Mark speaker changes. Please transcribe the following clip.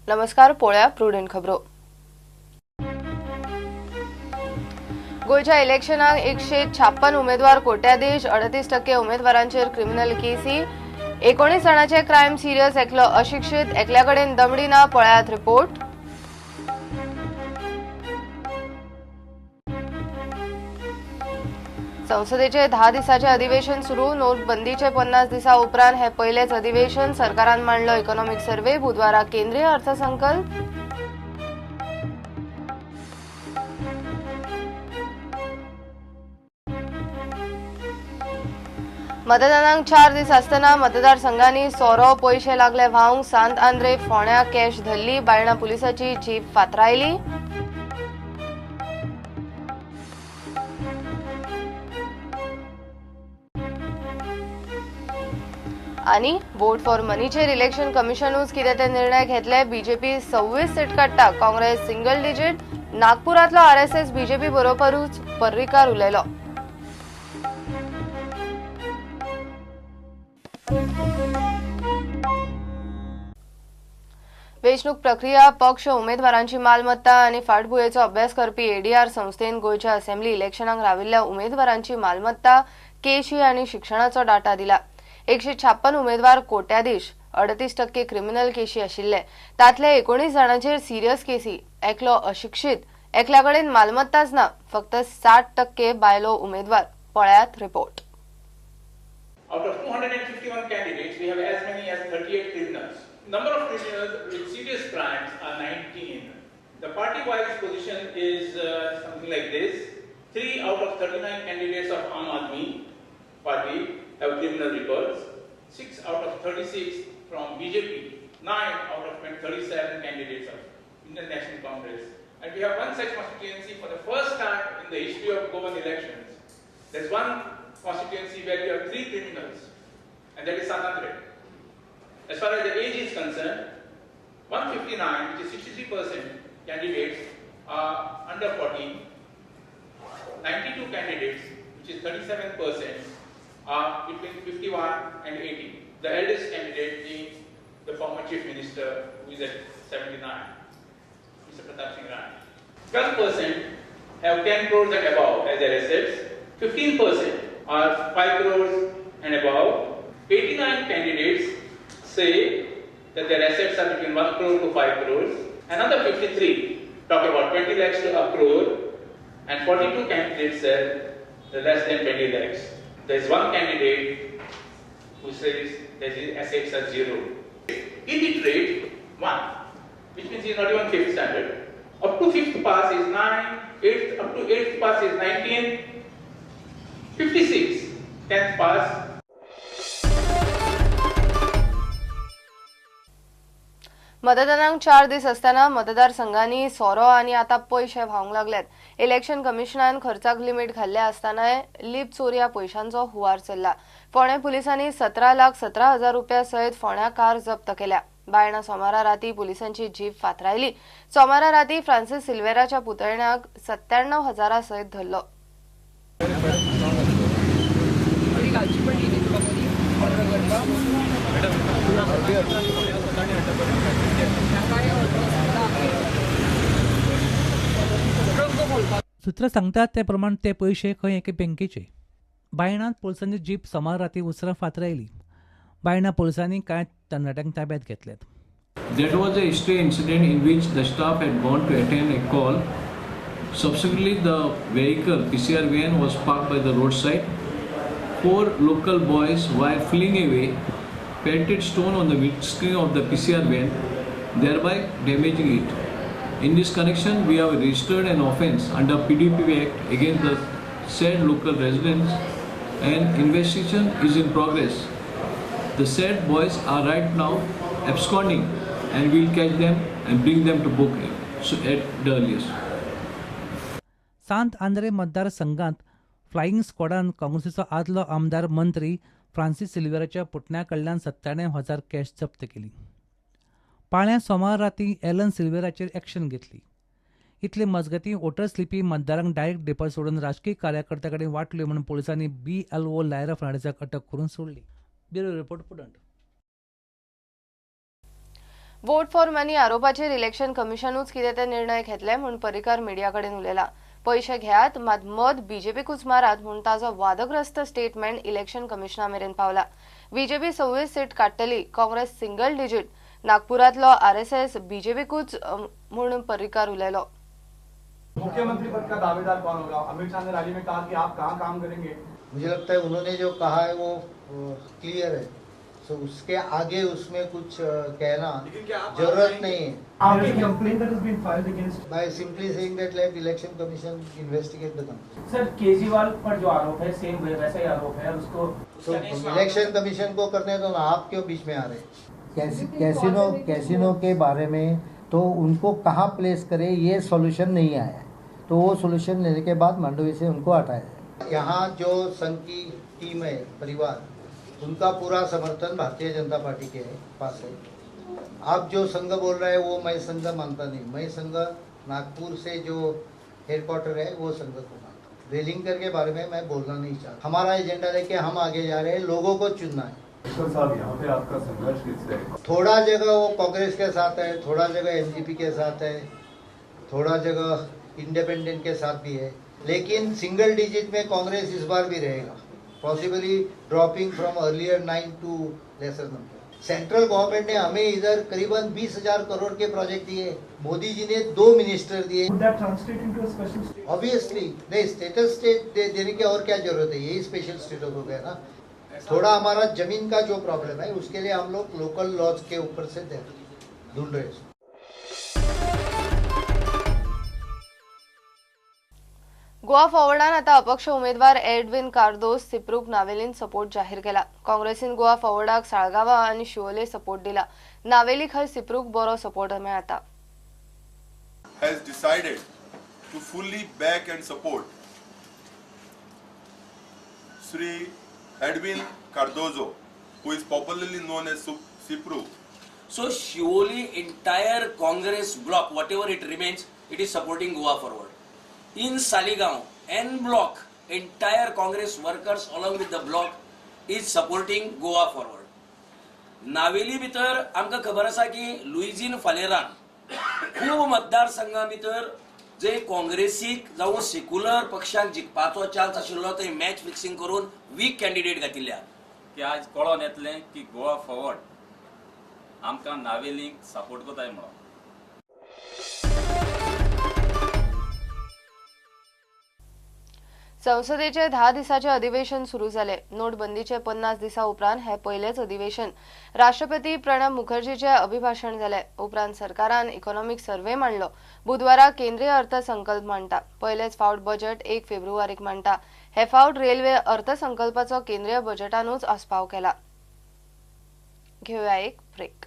Speaker 1: नमस्कार, पळोवया प्रुडंट खबरो. गोंयच्या इलेक्शनाक 156 उमेदवार कोट्याधीश, 38% उमेदवारांचेर क्रिमिनल केसी, 19 जाणांचे क्रायम सिरियस, एकलो अशिक्षीत, एकल्या कडेन दमडी ना. पळयात रिपोर्ट. संसदेचे 10 दिसाचे अधिवेशन सुरू. नोटबंदीचे 50 दिसा उपरांत हे पयलेच अधिवेशन. सरकारान मांडलो इकॉनॉमिक सर्वे. बुधवारा केंद्रीय अर्थसंकल्प. मतदानाक 4 दीस आसतना मतदारसंघांनी सोरो पयशे लागले व्हावंक. सांत आंद्रे फोंड्या कॅश धरली. बायणा पुलिसाची जीप फातरायली. आनी वोट फॉर मनीचेर इलेक्शन कमिशनूच कितें ते निर्णय घेतले. बीजेपी 26 सीट काडटा, काँग्रेस सिंगल डिजीट. नागपुरांतलो आरएसएस बीजेपी बरोबरूच पर्रीकार उलयलो. वेंचणूक प्रक्रिया, पक्ष, उमेदवारांची मालमत्ता आनी फाटभुंयेचो अभ्यास करपी एडीआर संस्थेन गोंयच्या असेंब्ली इलेक्शनाक राविल्ल्या उमेदवारांची मालमत्ता, केशी आनी शिक्षणाचो डाटा दिला. 156 उमेदवार कोट्याधीश, 38% क्रिमिनल केशी आशिल्ले. तांतले 19 जाणांचेर सिरियस केसी, एकलो अशिक्षीत, एकल्या कडेन मालमत्ताच ना. फक्त 60% बायलो उमेदवार. पळयात report.
Speaker 2: Out of 251 candidates, we have as many as 38 criminals. Number of criminals with serious crimes are 19. The party-wise position is something like this. 3 out of 39 candidates of Aam Aadmi Party have criminal records. 6 out of 36 from BJP. 9 out of 37 candidates of Indian National Congress. And we have one such constituency for the first time in the history of Goan elections. There's one constituency where you have 3 criminals, and that is Sant Andre. As far as the age is concerned, 159, which is 63% candidates are under 40, 92 candidates, which is 37%, are between 51 and 80. The eldest candidate being the former Chief Minister, who is at 79, Mr. Pratap Singh Rane. 12% have 10 crores and above as their assets, 15% are 5 crores and above. 89 candidates say that their assets are between 1 crore to 5 crores. Another 53 talk about 20 lakhs to a crore, and 42 candidates say they're less than 20 lakhs. There is one candidate who says that his assets are 0. Illiterate, 1, which means he is not even 5th standard. Up to 5th pass is 9, 8th, up to 8th pass is 19, 56, 10th pass.
Speaker 1: मतदानाक 4 दीस आसतना मतदारसंघांनी सोरो आनी आतां पयशे व्हावंक लागल्यात. Election कमिशनान खर्चाक limit घाल्ले आसतनाय लिप चोरया पयशांचो हुंवार चल्ला. फोंडें पुलिसांनी 17,17,000 रुपया सयत फोंड्या कार जप्त केल्या. बायणा सोमारा राती पुलिसांची जीप फातरायली. सोमारा राती फ्रांसीस सिल्वेराच्या पुतळण्याक 97,000 सयत धरलो.
Speaker 3: सूत्र सांगतात ते प्रमाण ते पयशे खंय एके बँकेचे. बायणांत पुलिसांची जीप सोमार राती उसरां फातरायली. बायणा पुलिसांनी कांय तरणाट्यांक ताब्यात घेतल्यात.
Speaker 4: That was a stray incident in which the staff had gone to attend a call. Subsequently, the vehicle PCR van was parked by the roadside. 4 local boys, while fleeing away, pelted stone on the windscreen of the PCR van, thereby damaging it. In this connection, we have registered an offence under PDPP Act against the said local residents, and investigation is in progress. The said boys are right now absconding, and we will catch them and bring them to book at the earliest.
Speaker 3: Sant Andre मतदारसंघात flying स्क्वॉडान काँग्रेसीचो आदलो आमदार मंत्री Francis सिल्वेराच्या पुतण्या कडल्यान 97,000 cash जप्त केली. पाळ्यां सोमार राती Alan सिल्वेराचेर action घेतली. इतले मजगतीं वोटर स्लिपी मतदारांक डायरेक्ट डिपॉझिट सोडून राजकीय कार्यकर्त्या कडेन वांटल्यो म्हूण पुलिसांनी BLO Lyra फर्नांडीसाक अटक करून सोडली. Bureau report, Prudent.
Speaker 1: Vote for money आरोपाचेर इलेक्शन कमिशनूच कितें ते निर्णय घेतले म्हूण पर्रीकार मिडिया कडेन उलयला. पयशे घेयात मात मत बीजेपीकूच मारात म्हूण ताजो वादग्रस्त स्टेटमेंट इलेक्शन कमिशना मेरेन पावला. बीजेपी 26 सीट काडटली, काँग्रेस सिंगल डिजीट. नागपुरांतलो आरएसएस बीजेपीकूच म्हूण पर्रीकार उलयलो.
Speaker 5: मुख्यमंत्री पद का दावेदार कौन होगा? अमित शाह ने रैली में कहा कि आप कहाँ काम करेंगे.
Speaker 6: मुझे लगता है उन्होंने जो कहा है वो क्लियर है, सो उसके आगे उसमें कुछ कहना जरूरत नहीं है.
Speaker 7: आपकी complaint that has been filed against
Speaker 6: by simply saying that let election commission investigate the complaint.
Speaker 8: Sir Kejriwal पर जो आरोप है सेम वैसा ही आरोप है, उसको
Speaker 6: तो इलेक्शन कमीशन को करने दो ना, आप क्यों बीच में आ रहे हैं? कैसीनो के बारे में तो उनको कहाँ प्लेस करे ये सॉल्यूशन नहीं आया है, तो वो सॉल्यूशन लेने के बाद मांडवी से उनको हटाया जाए. यहाँ जो संघ की टीम है, परिवार, उनका पूरा समर्थन Bharatiya Janata party K pass है. आप जो संघ बोल रहे हैं वो मैं संघ मानता नहीं. मैं संघ नागपुर से जो हेडक्वार्टर है वो संघ को मानता हूँ. वेलिंगकर के बारे में मैं बोलना नहीं चाहता. हमारा एजेंडा लेके हम आगे जा रहे हैं, लोगों को चुनना है.
Speaker 5: साहब, यहाँ पे आपका संघर्ष किससे है?
Speaker 6: थोड़ा जगह वो कांग्रेस के साथ है, थोड़ा जगह एमजीपी के साथ है, थोड़ा जगह इंडिपेंडेंट के साथ भी है, लेकिन सिंगल डिजिट में कांग्रेस इस बार भी रहेगा, possibly dropping from earlier 9 to lesser number. Central government ने हमें इधर करीबन 20,000 करोड़ के प्रोजेक्ट दिए, मोदी जी ने 2 मिनिस्टर दिए. ऑब्वियसली नहीं, स्टेटस स्टेट देने की और क्या जरूरत है, यही स्पेशल स्टेटस हो गया ना. थोड़ा हमारा जमीन का जो प्रॉब्लम है उसके लिए हम लोग लोकल लॉज के ऊपर से ढूंढ रहे हैं.
Speaker 1: गोवा फॉरवर्डान आता अपक्ष उमेदवार एडविन कार्दोस सिप्रूक नावेलीन सपोर्ट जाहीर केला. काँग्रेसीन गोवा फॉरवर्डाक साळगांवा आनी शिवोले सपोर्ट दिला. नावेलीक हय सिप्रूक बरो सपोर्ट मेळता.
Speaker 9: Has decided to fully back and support Shri Edwin Cardozo, who is popularly known as Sipru.
Speaker 10: So Siolim entire Congress bloc, whatever it remains, it is supporting Goa Forward. In Saligao, N block, entire Congress workers along with the block is supporting Goa Forward. Navelim भितर आमकां खबर आसा की लुईजीन फालेरान खूब मतदारसंघा भितर जे काँग्रेसीक जावं secular पक्षाक जिखपाचो chance आशिल्लो थंय मॅच फिक्सिंग करून वीक कॅन्डिडेट घातिल्ल्या.
Speaker 11: की आज कळोन येतलें की गोवा फॉरवर्ड आमकां नावेलीक सपोर्ट करताय म्हणून.
Speaker 1: संसदेचे 10 दिसाचे अधिवेशन सुरू जाले. नोटबंदीचे 50 दिसा उपरांत हे पयलेच अधिवेशन. राष्ट्रपती प्रणब मुखर्जीचे अभिभाषण जाले. उपरांत सरकारान इकॉनॉमिक सर्वे मांडलो. बुधवारा केंद्रीय अर्थसंकल्प मांडटा. पयलेच फावट बजेट 1 फेब्रुवारीक मांडटा. हे फावट रेल्वे अर्थसंकल्पाचो केंद्रीय बजेटानूच आस्पाव केला. घेवया एक ब्रेक.